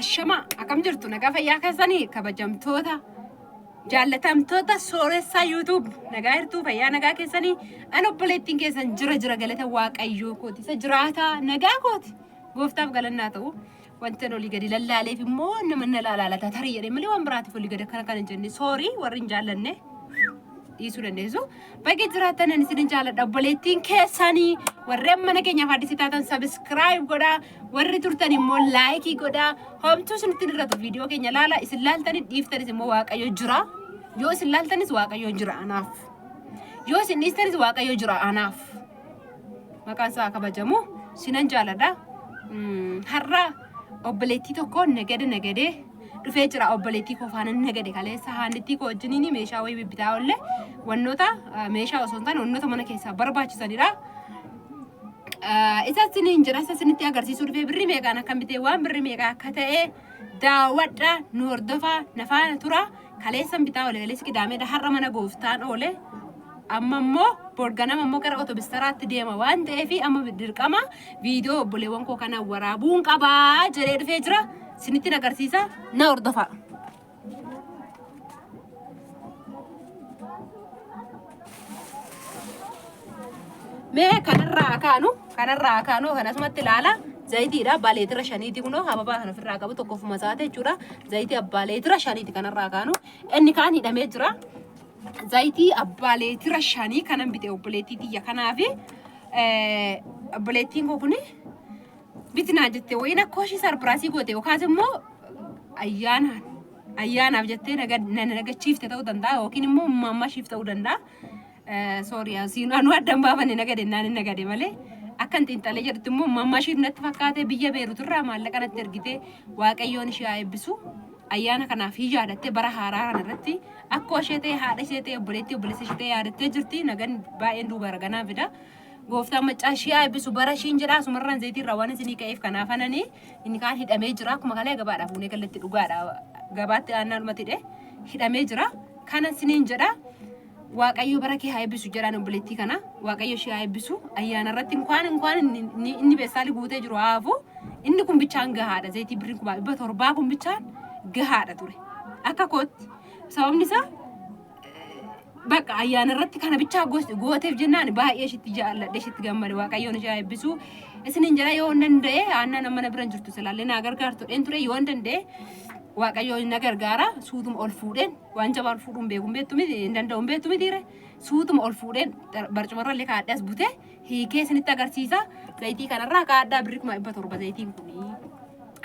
Ashama akkam jirtu nagaa fayyaa keessanii kabajamtoota jaallatamtoota sooressaa YouTube nagaa jirtuu fayyaa nagaa keessanii an obboleettiin keessan jira jira galata waaqayyoo kooti isa jiraataa nagaa kooti gooftaaf galannaa ta'u wanta olii gadi lallaaleef immoo nama na laalaalata tarii jedhee malee waan biraatiif olii gadi akkana kana hin jenne soorii warri hin jaallanne dhiisuu dandeessu. Baga jiraattan ani isin jaalladha. Obboleettiin keessanii warreen mana keenyaaf addisii taatan sabiskiraayib godhaa. Warri turtan immoo laayikii godhaa. Homtuu isinitti hin irratu viidiyoo keenya laala. Isin laaltanii dhiiftanis immoo Waaqayyo jira. Yoo isin laaltanis Waaqayyo jira anaaf. Yoo isin dhiistanis Waaqayyo jira anaaf. Maqaan isaa kabajamu. Sinan jaaladha. Har'a obboleettii tokko nagada nagadee dhufee jira obboleettii koo faana nagade kaleessa haannittii koo wajjiniin meeshaa wayii bibbitaa oolle wannoota meeshaa osoo hin taane wannoota mana keessaa barbaachisanidha. Isa isiniin jira isa isinitti agarsiisuu dhufee birrii meeqaan akka bitee waan birrii meeqaa akka ta'e daawwadha nu hordofaa na faana tura kaleessan bitaa oole kaleessi qidaameedha har'a mana gooftaan oole amma immoo borganama immoo gara otobistaraatti deema waan ta'eef amma dirqama viidiyoo obboleewwan koo kana waraabuun qabaa jedhee dhufee jira. Sinittin agarsiisa na hordofaa. Mee kanarraa kaanu kanarraa kaanu kanasumatti ilaala. Zayitiidha abbaa leetira shaniiti kunoo hababaa kan ofirraa qabu tokko ofuma isaati jechuudha. Zayitii abbaa leetira shaniiti kanarraa kaanu. Inni kaan hidhamee jira. Zayitii abbaa leetira shanii kanan bite obboleettii tiyya kanaafi obboleettiin koo kuni bitinaa jette wayiin akkoo ishii sarpiraasii goote yookaas immoo ayyaanaan ayyaanaaf jettee na nagachiifte ta'uu danda'a yookiin immoo mamma ishiif ta'uu danda'a. Soorii asiin anu addan baafanne nagade naan hin nagade malee akkan xiinxalee jedhutti immoo mamma ishiif natti fakkaate biyya Beerut irraa maallaqa natti ergite waaqayyoon ishee haa eebbisu. Ayyaana kanaaf hin yaadatte bara haaraa kana irratti akkoo ishee ta'e haadha ishee ta'e obboleettii obboleessa ishee ta'e yaadattee jirti nagan baay'een duuba raganaa fida. Gooftaan maccaa ishii haa eebbisu bara ishiin jedha asumarraan zayitii irraa waan isinii ka'eef kanaaf anani inni kaan hidhamee jira akkuma kalee gabaadhaa fuunee galletti dhugaadha gabaatti aannaadhumatti hidhe hidhamee jira kana isiniin jedha Waaqayyo bara kee haa eebbisu jedhaan obboleettii kana Waaqayyo ishee haa eebbisu ayyaana irratti inkwaan inkwaan inni inni beessaali guutee jiru haa hafu inni kun bichaan gahaadha zayitii birriin 700,000 kun bichaan gahaadha ture akka kootti sababni isaa Bakka ayyaana irratti kana bichaa gooteef jennaan baay'ee ishitti jaalladhe ishitti gammade waaqayyoon ishee haa eebbisu. Isiniin jedha yoo hin danda'e aannan amma na bira hin jirtu silaallee naa gargaartu dheen ture yoo hin danda'e waaqayyoon na gargaara suutuma ol fuudheen waan jabaa ol fuudhuun beeku hin beektu miti hin danda'u hin beektu mitiire suutuma ol fuudheen barcumarra illee kaa'adhee as butee hiikee isinitti agarsiisa zayitii kanarraa kaa'adhaa birrii 700,000 zayitiin kunii.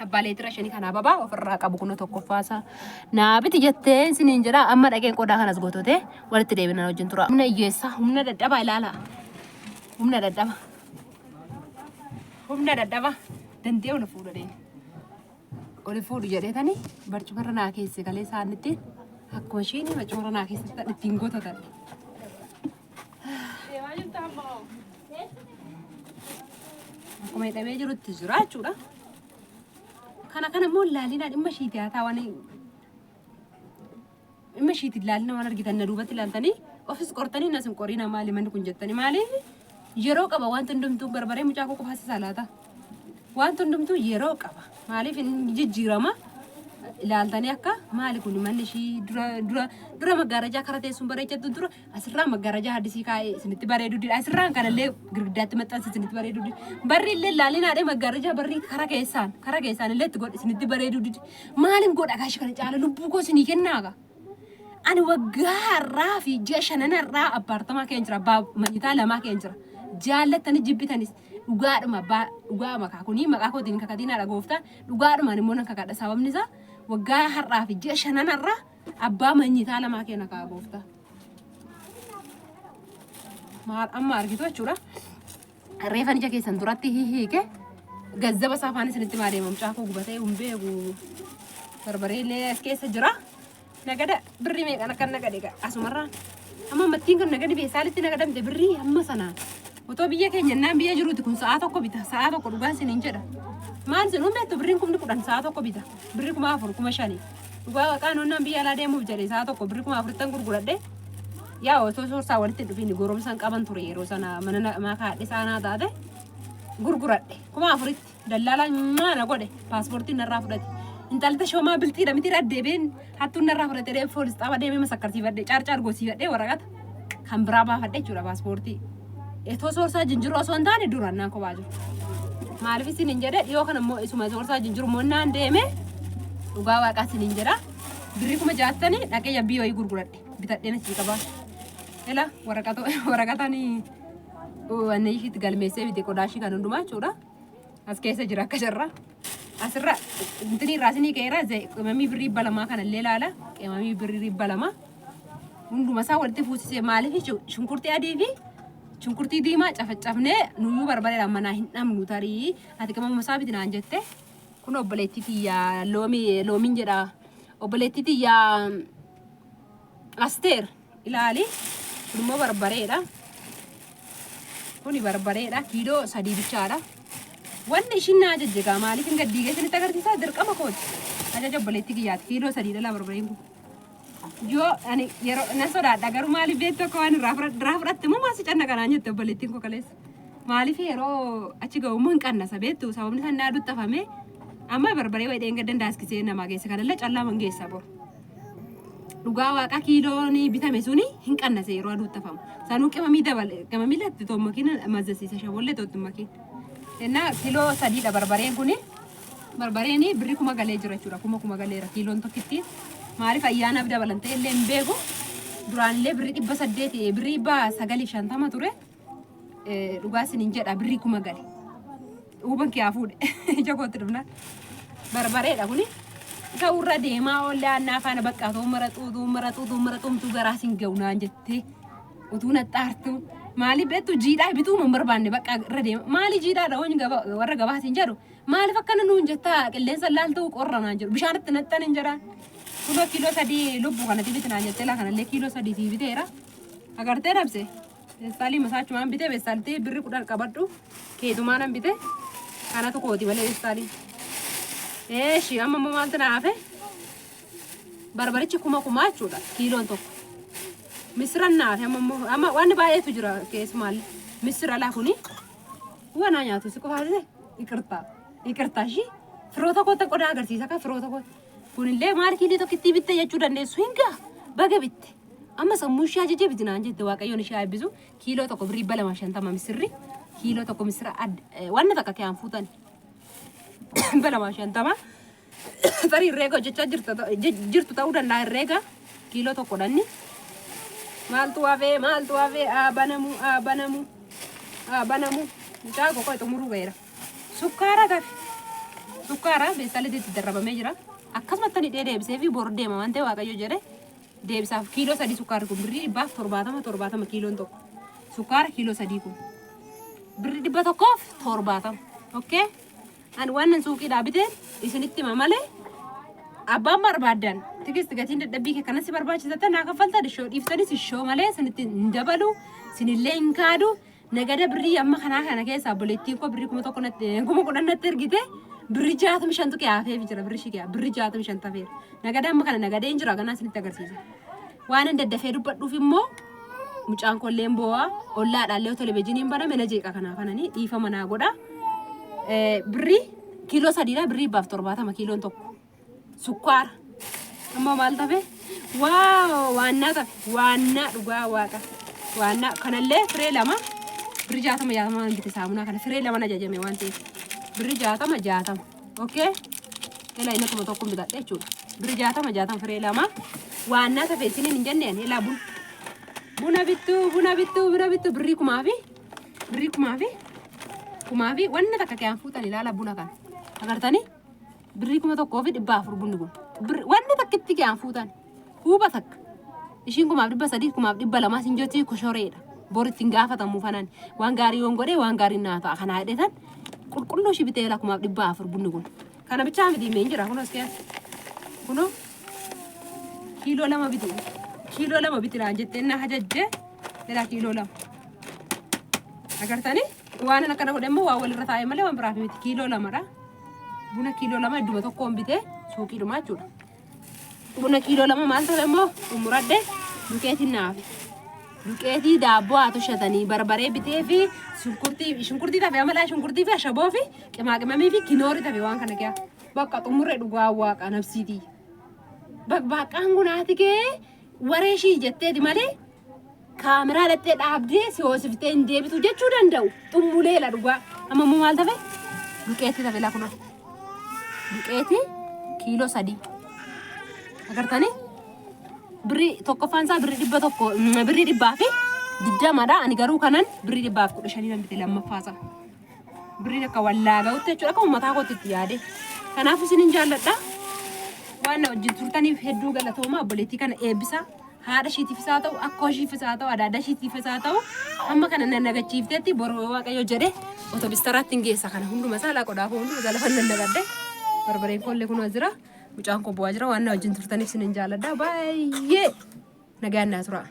Abbaa leetira shanii kan ababaa ofirraa qabu kunoo tokkoffaasaa naa biti jettee isiniin jedha amma dhaqeen qodaa kanas goototee walitti deebinaan wajjin tura. Humna hiyyeessaa humna dadhabaa ilaala. Humna dadhaba. Humna dadhaba. Dandee ol fuudha deema. Ol fuudhu jedheetani barcumarra naa keesse kalee saanitti akkuma ishiin barcumarra naa keessatti ittiin goototadhe. Deemaa jirta amma hoo? Akkuma hidhamee jirutti jira jechuudha. Kana kana immoo laalinaa dhimma ishiiti haa ta'an dhimma ishiiti laalina waan argitan na duubatti ilaaltanii ofis qortanii nas hin qoriina maali manni kun jettanii maaliif yeroo qaba wanti hundumtuu barbaree mucaa koo qofaas isaa laata. Wanti hundumtuu yeroo qaba maaliif inni jijjiirama ilaaltanii akka maali kun manni ishii dura dura dura maggaarajaa kara teessuun bareechattu dura Asirraa maggaarajaa haddisii kaa'ee isinitti bareedu dida. Asirraan kanallee girgiddaatti maxxanse isinitti bareedu dida. Barri illee laalinaadhee maggaarajaa barrii kara keessaan kara keessaan illee itti godhe isinitti bareedu dida. Maalin godha kaashi kana caala lubbuu koo isinii kennaaga. Ani waggaa har'aa fi ji'a shanan har'aa abbaartamaa keen jira abbaa manyitaa lamaa keen jira. Jaallattani jibbitanis dhugaadhuma abbaa dhugaa maqaa kunii maqaa kootiin hin kakatinaadha gooftaa dhugaadhumaan immoo nan kakadha sababni isaa waggaa har'aa fi ji'a shanan har'aa Abbaa manyitaa lamaa keena kaa gooftaa. Maal amma argitu jechuudha. Reefan ija keessan duratti hihiike gazzaba isaa afaan isinitti maa deema mucaa koo gubatee hin beeku. Barbaree illee as keessa jira. Nagada birrii meeqan akka nagade egaa asumarraan. Amma mattiin kun nagadi beessaalitti nagadamte birrii hamma sanaan. Otoo biyya keenya innaan biyya jiruuti kun sa'aa tokko bita sa'aa tokko dhugaan isiniin jedha. Maal isin hin beektu birriin 10,000 sa'aa tokko bita birri 4,000 5,000. Dhugaa waqaa noonnaan biyya alaa deemuuf jedhe sa'a tokko birri 4,000ttan gurguradhe. Yaa otoo soorsaa walitti hin dhufin goromsan qaban ture yeroo sana mana namaa kaadhe saanaa taate gurguradhe 4,000tti. Dallaalaan maana godhe paaspoortii narraa fudhate. Intalli tashoomaa bilxiidha miti deebiin hattuun narraa fudhate deemee poolis xaaba deemee masakkarsiifadhe caarcaar goosiifadhe waraqata kan biraa baafadhe jechuudha paaspoortii. Etoo soorsaa jinjiruu osoo hin taane duraan naan kophaa jiru. Maaliif isin hin jedhe dhiyoo kana immoo isuma soorsaa jinjiru monnaan deeme dhugaa waaqaa isin hin jedha. Birrii 60,000 dhaqee yabbii wayii gurguradhe bitadheen asii qabaa. Ila waraqataan wanni ishiitti galmeessee bite qodaa ishii kan hundumaa jechuudha. As keessa jira akka jirra. Asirra intini irraa isinii ka'eera qimamii birrii 200 kanallee ilaala. Qimamii birrii 200. Hunduma isaa walitti fuusisee maaliif shunkurtii adii fi shunkurtii diimaa cafacafnee nuyyuu barbareedhaan manaa hin dhabnu tarii ati qimamuma isaa biti naan jette. Kun obboleettii tiyyaa loomii loomiin jedha. Obboleettii tiyyaa Asteer ilaali. Kun immoo barbareedha. Kuni barbareedha. Kiiloo 3 bichaadha. Wanni ishiin na ajajje gaa maaliif hin gaddiigee isinitti agarsiisaa dirqama kooti. Ajaja obboleettii kiyyaati. Kiiloo 3 dhala barbareen kun. Yoo ani yeroo na sodaadha garuu maaliif beektu akka waan irraa fudhatte moo maasii canna kanaan jette obboleettiin koo kaleessa. Maaliif yeroo achi ga'u immoo hin qannasa beektu sababni isaan naa duttafame amma barbaree wayii dheengaddan daaskisee namaa geesse kanallee callaa man geessa boru. Dhugaa waaqa kiiloon bitame suni hin qannase yeroo aduutti hafamu. Sanuu qimamii dabale qimamii latti toon makiina mazzasiisa shabollee tootti makiin. Innaa kiiloo 3dha barbareen kuni. Barbareen birri 1000 galee jira jechuudha. 1000 galeera kiiloon tokkitti. Maaliif ayyaanaaf dabalan ta'e illee hin beeku. Duraan illee birri 800 birri 950 ture. Dhugaa isiniin jedha birri 1000 gale. Huban kee haa fuudhe. Ija kootti dhufnaan. Barbareedha kuni. Isa irra deemaa oolle aannaa faana bakka tuu maraxuu tuu maraxuu tuu maraxuu utuu garaa sin ga'u naan jettee utuu naxxaartu. Maaliif beektu jiidhaa bituu hin barbaanne bakka irra deema. Maali jiidhaadha hoñ warra gabaa sin jedhu. Maaliif akkana nuun jettaa qilleensa laaltuu qorra naan jedhu. Bishaan itti naxxan hin jedhaan. Kunoo kiiloo 3 lubbuu kanatti biti naan jettee laa kanallee kiiloo 3 sii biteera. Agartee dhabse. Feestaalii masaachumaan bite feestaaltii birri 10 qabadhu keetumaa nan bite kanatu kooti malee feestaalii. Eeshi amma immoo maaltu na hafe? Barbarichi kuma kumaa jechuudha kiiloon tokko. Misiran na hafe amma immoo amma wanni baay'eetu jira keessumaallee. Misira laa kuni wanaa nyaatu si qofaasise iqirtaa iqirtaa ishii firoota kootta qodaa agarsiisa kan firoota kootta. Kunillee maal kiilii tokkittii bitte jechuu dandeessu hin gaa baga bitte. Amma sammuu ishee ajajee biti naan jette waaqayyoon ishee haa eebbisu. Kiiloo tokko birrii 250 misirri. Kiiloo tokko misira wanna takka kiyaan fuutan. 250. Tarii herreega hojjechaa jirtu ta'uu danda'a herreega. Kiiloo tokko dhanni. Maaltu hafee maaltu hafee haa banamu haa banamu haa banamu. Mucaa koo qoy xumuruu ga'eera. Sukkaara tafe. Sukkaara beessalitti itti darrabamee jira. Akkasumatti ani dhee deebisee fi bor deema waan ta'e waaqayyo jedhe deebisaaf kiiloo 3 sukkaarri kun birrii 170 70 kiiloon tokko. Sukkaara kiiloo 3 kun birrii 170. Okay? Ani waan nan suuqiidhaa biteen isinitti hima malee abbaan barbaaddan tikist gatiin dadhabbii kee kanas si barbaachisa ta'e naa kaffalta ishoo dhiiftanis ishoo malee isinitti hin dabalu isinillee hin kaadu. Nagada birrii amma kanaa kana keessa obboleettiin koo birrii 1000 natti 10,000 natti ergite birrii 65tu kee hafeef jira birrii ishii kee birrii 65 tafeera. Nagada amma kana nagadeen jira ganaa isinitti agarsiisa. Waan hin daddafee dubbadhuuf immoo mucaan koo illee boo'aa ollaadhaallee televizyiiniin baname na jeeqa kanaaf ananii dhiifama naa godha. Birrii kiiloo 3dha birrii 170 kiiloon tokko. Sukkaara. Ammoo maal tafe? Waaw waannaa tafe. Waannaa dhugaa waaqa. Waannaa kanallee firee 2 birri 60 60 waan bite saamunaa kana firee 2 ajajame waan ta'eef. Birri 60 60. Okay? Elaa inni akkuma tokko bitadhe jechuudha. Birri 60 60 firee 2. Waannaa tafe isiniin hin jenneen elaa buna. Buna bittuu buna bittuu buna bittuu birrii kumaa fi birrii kumaa fi kumaa fi wanna takka kiyaan fuutan ilaala buna kana. Agartanii? Birrii 1400 bunni kun. Wanni takkitti kiyaan fuutan. Huuba takka. Ishiin 1300 1200 sin jetti koshoreedha. Bor ittiin gaafatamu fanan. Waan gaarii yoon godhe waan gaarii naa ta'a. Kanaa jedhetan qulqulluu ishii bitee la 1400 bunni kun. Kana bichaa miti meen jira kunuus keessa. Kunoo kiiloo 2 biti. Kiiloo 2 biti naan jettee na hajajjee jedha kiiloo 2. Agartanii waan akkana godhe immoo waan walirra taa'e malee waan biraaf miti kiiloo 2dha. Buna kiiloo 2 idduma tokkoon bitee suuqiidhuma jechuudha. Buna kiiloo 2 maal ta'e immoo xumuradhe duqeetiin naafe. Duqeetii daabboo haa toshatanii barbaree bitee fi shunkurtii shunkurtii tafe amalaa shunkurtii fi ashaboo fi qimaa qimamii fi kinoorii tafe waan kana kee bakka xumurre dhugaa waaqa nabsiitii. Baqbaqqaan kun haati kee waree ishii jetteeti malee kaameraa dhattee dhaabdee si hoosiftee hin deebitu jechuu danda'u. Xummuleela dhugaa. Amma immoo maal tafe? Duqeetii tafe laa kunoo. Duqeetii kiiloo 3. Agartanii? Birrii tokkoffaan isaa birrii 100 birrii 120dha. Ani garuu kanan birrii 115 nan bite lammaffaa isaa. Birriin akka wallaaga'utti jechuudha. Akka uummataa kootti itti yaade. Kanaaf isinin jaalladha. Waan na wajjin turtaniif hedduu galatooma. Obboleettii kana eebbisaa. Haadha ishiitiifis haa ta'u, akkoo ishiifis haa ta'u, adaada ishiitiifis haa ta'u. Amma kana na nagachiifteetti boru yoo Waaqayyo jedhe otobistaraatti hin geessa kana hunduma isaa laa qodaa koo hunduma isaa lafa nan nagadde. Barbareen koollee kunoo jira. Mucaan koo bu'aa jira. Waan na wajjin turtaniif isinin jaalladha. Baay'ee nagaan naa tura.